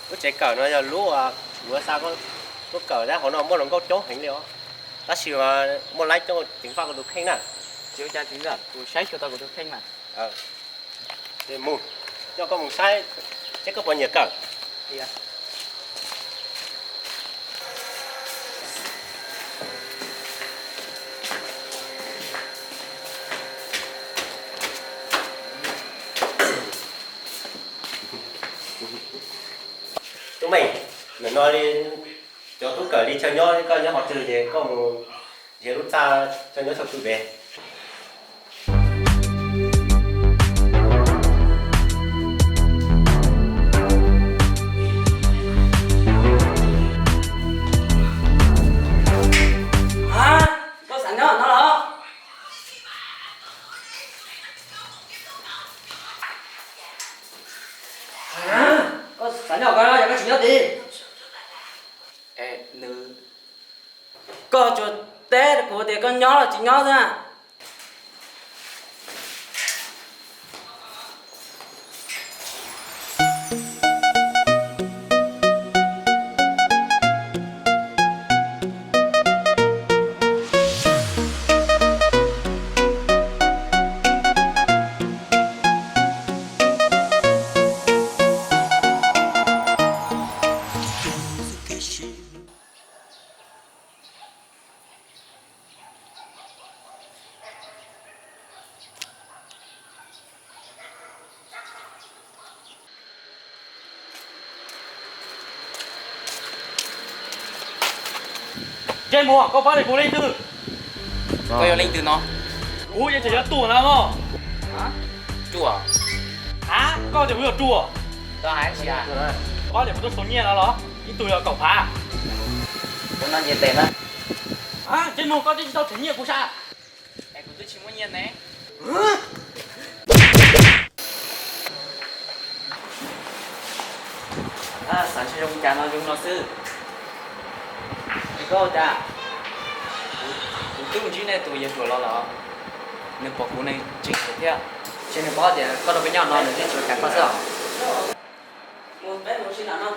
Lub tsev kawm no yog lub, lub xa, lub kawm tab hauv no muaj hluas nkauj coob heev li os. Tab sis mas muaj laib coj ceev faj koj tus kheej na. Tsis ua cas txiv ntxawm, kuv saib xyuas tau kuv tus kheej mas. Mus, coj koj mus saib seb koj puas nyiam kawm. Tub Meej, nim no li cov tub kawm li chaw nyob koj nyob qhov twg ces koj mus nrhiav lub txaj chaw nyob thaum twg pem. Koj xav nyob no los? Koj xav nyob ko los yog koj tsis nyob tid? Koj tsuas teb kuv tias koj nyob los tsis nyob xwb na. Ntsej muag, koj paub tias kuv leej twg? Koj yog leej twg no? Kuv yeej tseem yog Tuam no mog. Tuam? A, koj tias kuv yog Tuam? Paub tias kuv tuaj tshuav nyiaj no los? Ib tug yog kaum phav. Kuv no nyiaj tes na. A, ntsej muag, koj twb tsis tau tshuav nyiaj kuv sas. Es kuv twb tsis muaj nyiaj ne. Xav ntshe zoo cas no zoo no xwb. Es koj ua cas? Kuv twb ntsib nej tus yawg hluas los lawm, nws pom kuv nws tseem hais thiab. Ntshe nws paub tias koj rau peb nyob no nws thiaj tsis kam koj xwb os. Koj mus dab tsi no?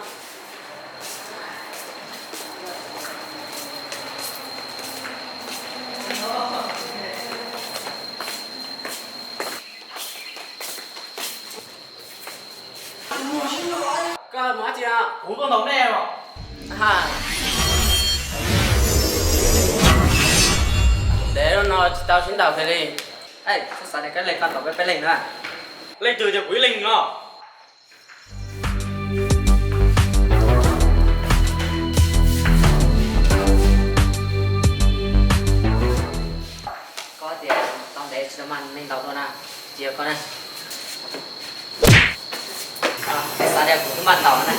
Kuv tuaj ntaus nej os. Ntev lub no tsis tau sib ntaus kiag li. Xav tias koj leeg koj ntaus peb peb leeg na. Leej twg tias kuv ib leeg no? Koj tias tau ntev tsis tau mag neeg ntaus dua na, tsis yog koj na. Xav tias kuv twb mag ntaus na.